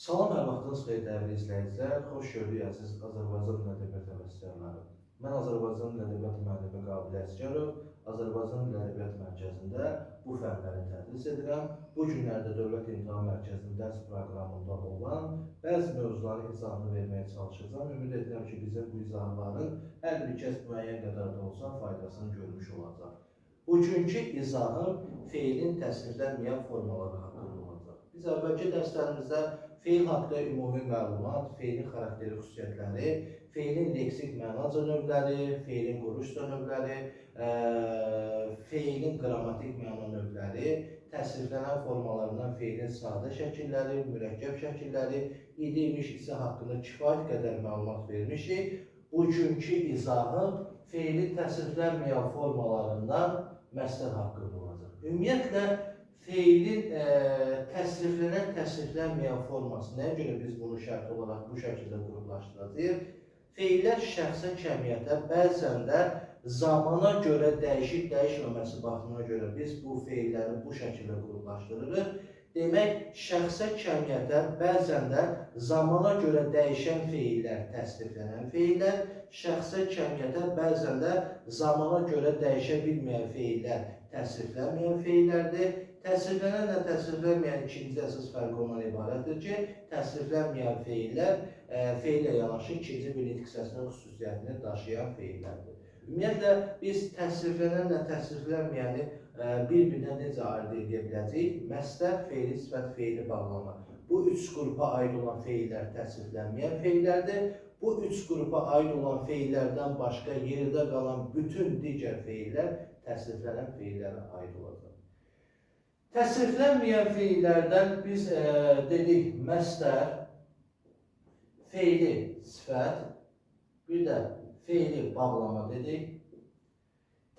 Salam, hər vaxtınız xeyir dəyərli izləyicilər. Xoş gördük əziz Azərbaycan dili ədəbiyyat həvəskarları. Mən Azərbaycan dili ədəbiyyat müəllimi Qabil Əsgərov, Azərbaycan Dili Ədəbiyyat Mərkəzində bu fənləri tədris edirəm. Bu günlərdə Dövlət İmtahan Mərkəzinin dərs proqramında olan bəzi mövzuların izahını verməyə çalışacağam. Ümid edirəm ki, bizim bu izahların hər bir kəs müəyyən qədər də olsa faydasını görmüş olacaq. Bugünkü izahım feilin təsniflənməyən formaları haqqında olacaq. Biz əvvəlki dərslərimizdə feil haqqında ümumi məlumat, feilin xarakteri xüsusiyyətləri, feilin leksik mənaca növləri, feilin quruluş növləri, feilin qrammatik məna növləri, təsniflənən formalarından feilin sadə şəkilləri, mürəkkəb şəkilləri, idi, imiş, isə haqqında kifayət qədər məlumat vermişik. Bugünkü izahım feilin təsniflənməyən formalarından məslər haqqında olacaq. Ümumiyyətlə, feilin təsriflənən, təsriflənməyən forması, nəyə görə biz bunu şərt olaraq bu şəkildə qruplaşdıracağıq? Feillər şəxsə, kəmiyyətə, bəzən də zamana görə dəyişib dəyişməməsi baxımına görə biz bu feilləri bu şəkildə qruplaşdırırıq. Demək, şəxsə, kəmiyyətə, bəzən də zamana görə dəyişən feillər təsriflənən feillər, şəxsə, kəmiyyətə, bəzən də zamana görə dəyişə bilməyən feillər təsriflənməyən feillərdir. Təsriflənənlə təsriflənməyən ikinci əsas fərqi ondan ibarətdir ki, təsriflənməyən feillər feillə yanaşı ikinci bir nitq hissəsinin xüsusiyyətini daşıyan feillərdir. Ümumiyyətlə, biz təsriflənənlə təsriflənməyəni bir-birindən necə ayırd edə biləcəyik? Məslər, feili sifət, feili bağlama. Bu üç qrupa aid olan feillər təsriflənməyən feillərdir. Bu üç qrupa aid olan feillərdən başqa yerdə qalan bütün digər feillər təsriflənən feillərə aid olacaq. Təsriflənməyən feillərdən biz dedik məslər, feili sifət, bir də feili bağlama dedik.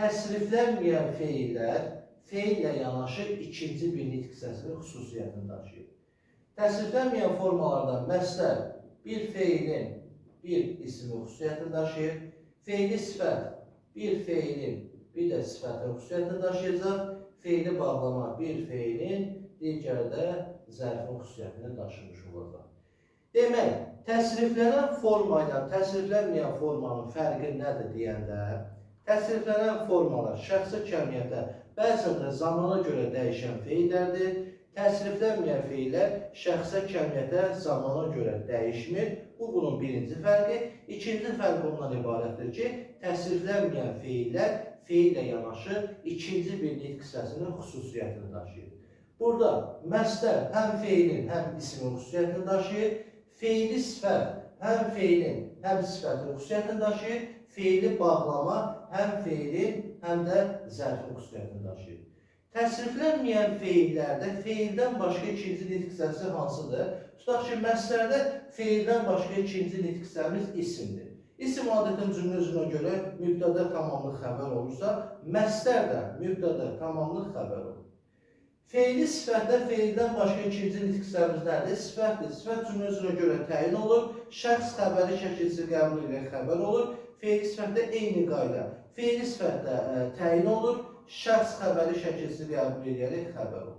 Təsriflənməyən feillər feillə yanaşı ikinci bir nitq hissəsinin xüsusiyyətini daşıyır. Təsriflənməyən formalardan məslər bir feilin bir ismi xüsusiyyətini daşıyır, feili sifət bir feilin bir də sifətin xüsusiyyətini daşıyacaq, feili bağlama bir feilin, digər də zərfin xüsusiyyətini daşımış olacaq. Demək, təsriflənən forma ilə təsriflənməyən formanın fərqi nədir deyəndə, təsriflənən formalar şəxsi kəmiyyətə, bəzən də zamana görə dəyişən feillərdir. Təsriflənməyən feillər şəxsə, kəmiyyətə, zamana görə dəyişmir. Bu, bunun birinci fərqi. İkinci fərq ondan ibarətdir ki, təsriflənməyən feillər feillə yanaşı ikinci bir nitq hissəsinin xüsusiyyətini daşıyır. Burada məslər həm feilin, həm ismin xüsusiyyətini daşıyır. Feili sifət həm feilin, həm sifətin xüsusiyyətini daşıyır. Feili bağlama həm feilin, həm də zərfin xüsusiyyətini daşıyır. Təsriflənməyən feillərdə feildən başqa ikinci nitq hissəsi hansıdır? Tutaq ki, məslərdə feildən başqa ikinci nitq hissəmiz isimdir. İsim adətən cümlə üzvünə görə mübtəda tamamlıq xəbər olursa, məslər də mübtəda tamamlıq xəbər olur. Feili sifətdə feildən başqa ikinci nitq hissəmiz nədir? Sifətdir. Sifət cümlə üzvünə görə təyin olur. Şəxs xəbəri şəkilsiz qəbul ilə xəbər olur. Feili sifətdə eyni qayda. Feili sifətdə təyin olur. Şəxs xəbəri şəkilsiz qəbul edərək xəbər olur.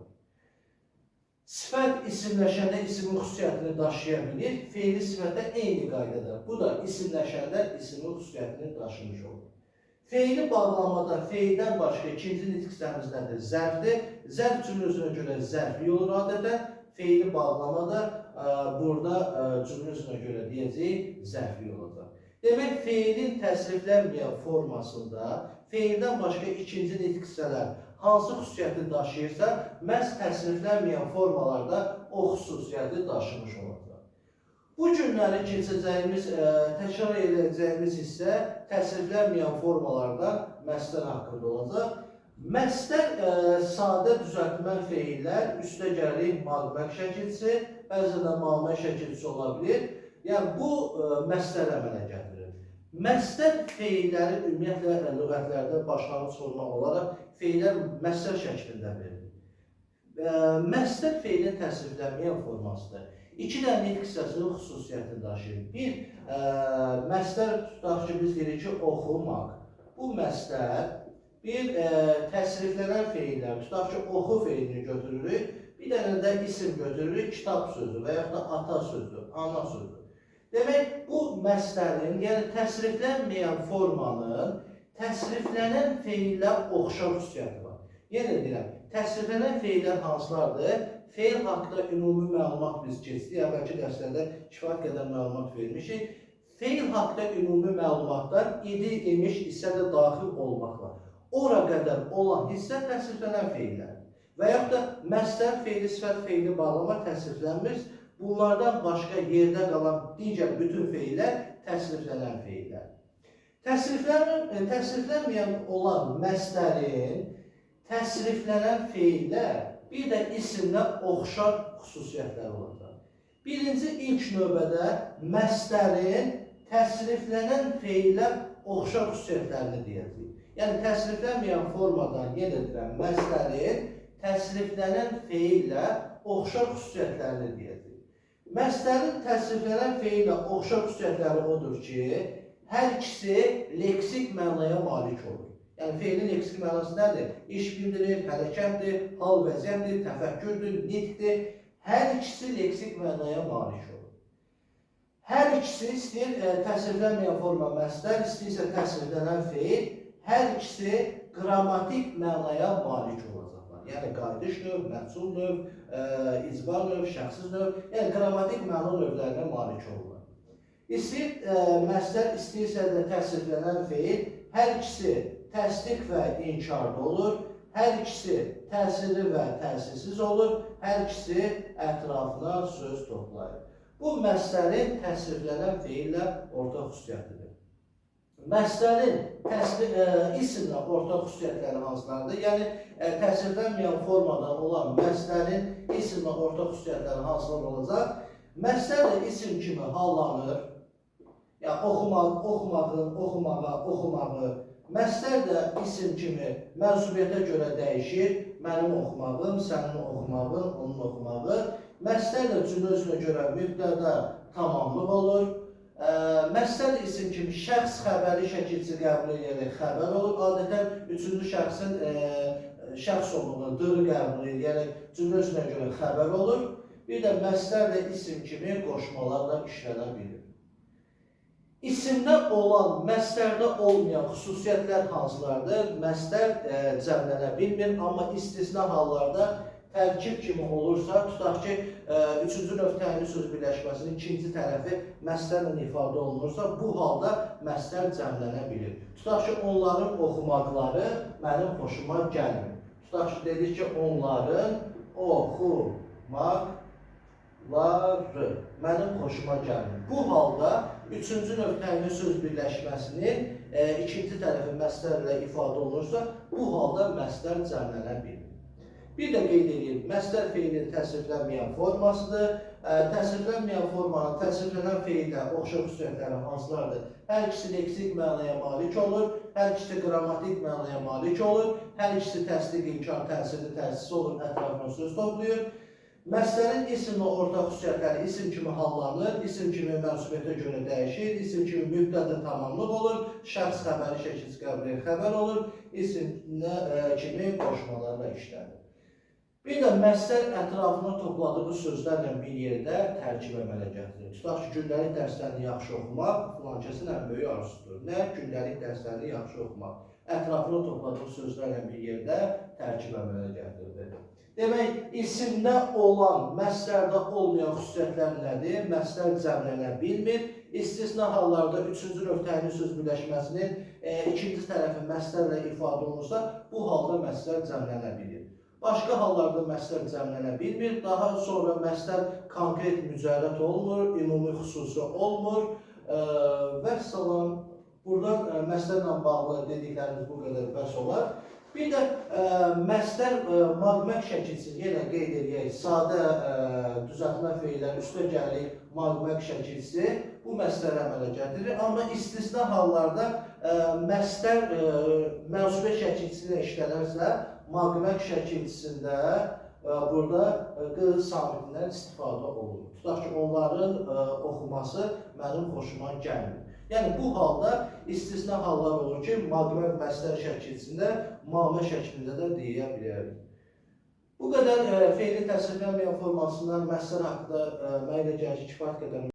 Sifət isimləşəndə ismin xüsusiyyətini daşıya bilir. Feili sifətdə eyni qaydada. Bu da isimləşəndə ismin xüsusiyyətini daşımış olur. Feili bağlamada feildən başqa ikinci nitq hissəmiz nədir? Zərfdir. Zərf cümlə üzvünə görə zərfli olur adətən. Feili bağlamada burada cümlə üzvünə görə deyəcəyik zərfli olacaq. Demək, feilin təsriflənməyən formasında feildən başqa ikinci nitq hissələr hansı xüsusiyyəti daşıyırsa, məhz təsriflənməyən formalarda o xüsusiyyəti daşımış olacaq. Bu günləri keçəcəyimiz, təkrar edəcəyimiz hissə təsriflənməyən formalarda məslər haqqında olacaq. Məslər sadə düzəltmə feillər, üstə gəlir maqmək şəkilçisi, bəzən də mamə şəkilçisi ola bilir. Yəni, bu məslər əmələ gətirir. Məslər feilləri ümumiyyətlə lüğətlərdə başlanğıc forma olaraq feillər məslər şəklində verilir. Məslər feilin təsriflənməyən formasıdır. İki dənə nitq hissəsinin xüsusiyyətini daşıyır. Bir, məslər tutaq ki, biz deyirik ki, oxumaq. Bu məslər bir təsriflənən feillər, tutaq ki, oxu feilini götürürük. Bir dənə də isim götürürük, kitab sözü və yaxud da ata sözü, ana sözü. Demək, bu məslərin, yəni təsriflənməyən formanın təsriflənən feillə oxşar xüsusiyyəti var. Yenə deyirəm, təsriflənən feillər hansılardır? Feil haqqında ümumi məlumat biz keçdik, əvvəlki dərslərdə kifayət qədər məlumat vermişik. Feil haqqında ümumi məlumatlar idi, imiş, isə də daxil olmaqla. Ora qədər olan hissə təsriflənən feillər. Və yaxud da məslər feili, sifət feili bağlama təsriflənmir. Bunlardan başqa yerdə qalan digər bütün feillər təsriflənən feillər. Təsriflənməyən olan məslərin təsriflənən feillər bir də isimlə oxşar xüsusiyyətləri olacaq. Birinci, ilk növbədə məslərin təsriflənən feillə oxşar xüsusiyyətlərini deyəcəyik. Yəni, təsriflənməyən formadan, yenə deyirəm, məslərin təsriflənən feillə oxşar xüsusiyyətlərini deyəcəyik. Məslərin təsriflənən feillə oxşar xüsusiyyətləri odur ki, hər ikisi leksik mənaya malik olur. Yəni, feilin leksik mənası nədir? İş bildirir, hərəkətdir, hal vəziyyətdir, təfəkkürdür, nitqdir. Hər ikisi leksik mənaya malik olur. Hər ikisi istəyir təsriflənməyən forma məslər, istəyirsə təsriflənən feil, hər ikisi qrammatik mənaya malik olacaqlar. Yəni, qayıdış növ, məhsul növ, icbar növ, şəxsiz növ, yəni qrammatik məna növlərinə malik olurlar. İstəyir məslər, istəyirsə də təsriflənən feil, hər ikisi təsdiq və inkarda olur, hər ikisi təsirli və təsirsiz olur, hər ikisi ətrafına söz toplayır. Bu, məslərin təsriflənən feillə ortaq xüsusiyyətidir. Məslərin isimlə ortaq xüsusiyyətləri hansılardır? Yəni, təsriflənməyən formadan olan məslərin isimlə ortaq xüsusiyyətləri hansılar olacaq? Məslər də isim kimi hallanır. Yəni, oxumaq, oxumağın, oxumağa, oxumağı. Məslər də isim kimi mənsubiyyətə görə dəyişir. Mənim oxumağım, sənin oxumağın, onun oxumağı. Məslər də cümlə özünə görə mübtəda tamamlıq olur. Məslər də isim kimi şəxs xəbəri şəkilçi qəbul edərək xəbər olur. Adətən üçüncü şəxsin şəxs olduğunu dırı qəbul edərək cümlə özünə görə xəbər olur. Bir də məslər də isim kimi qoşmalarla işlənə bilir. İsimdə olan, məslərdə olmayan xüsusiyyətlər hansılardır? Məslər cəmlənə bilmir, amma istisna hallarda tərkib kimi olursa, tutaq ki, üçüncü növ təyinli söz birləşməsinin ikinci tərəfi məslərlə ifadə olunursa, bu halda məslər cəmlənə bilir. Tutaq ki, onların oxumaqları mənim xoşuma gəlmir. Tutaq ki, dedik ki, onların oxumaqları mənim xoşuma gəlmir. Bu halda üçüncü növ təyinli söz birləşməsinin ikinci tərəfi məslərlə ifadə olunursa, bu halda məslər cəmlənə bilir. Bir də qeyd edeyim, məslər feilin təsriflənməyən formasıdır. Təsriflənməyən formanın təsriflənən feillə oxşar xüsusiyyətləri hansılardır? Hər ikisi leksik mənaya malik olur, hər ikisi qrammatik mənaya malik olur, hər ikisi təsdiq, inkar, təsirli, təsirsiz olur, ətrafına söz toplayır. Məslərin isimlə ortaq xüsusiyyətləri isim kimi hallanır, isim kimi mənsubiyyətə görə dəyişir, isim kimi mübtəda tamamlıq olur, şəxs xəbəri şəkilçi qəbul edir, xəbər olur, isimlə kimi qoşmalarla işlənir. Bir də məslər ətrafına topladığı sözlərlə bir yerdə tərkib əmələ gətirir. Tutaq ki, gündəlik dərslərini yaxşı oxumaq filankəsin ən böyük arzusudur. Nə? Gündəlik dərslərini yaxşı oxumaq. Ətrafına topladığı sözlərlə bir yerdə tərkib əmələ gətirir. Demək, isimdə olan, məslərdə olmayan xüsusiyyətlər nədir? Məslər cəmlənə bilmir. İstisna hallarda üçüncü növ təyinli söz birləşməsinin ikinci tərəfi məslərlə ifadə olunursa, bu halda məslər cəmlənə bilir. Başqa hallarda məslər cəmlənə bilmir. Daha sonra məslər konkret mücərrət olmur, ümumi xüsusi olmur. Vəssalam, buradan məslərlə bağlı dediklərimiz bu qədər bəs olar. Bir də məslər maqmək şəkilçisi yenə qeyd edək, sadə düzəltmə feillər üstə gəlik maqmək şəkilçisi bu məsləri əmələ gətirir. Amma istisna hallarda məslər mənsubiyyət şəkilçisi ilə işlənərsə, maqmək şəkilçisində burada q samitindən istifadə olunur. Tutaq ki, onların oxuması mənim xoşuma gəlmir. Yəni, bu halda istisna hallar olur ki, maqmək məslər şəkilçisində, mamə şəklində də deyə bilərik. Bu qədər feilin təsriflənməyən formasından məstər haqqında mənə elə gəlir ki, kifayət qədər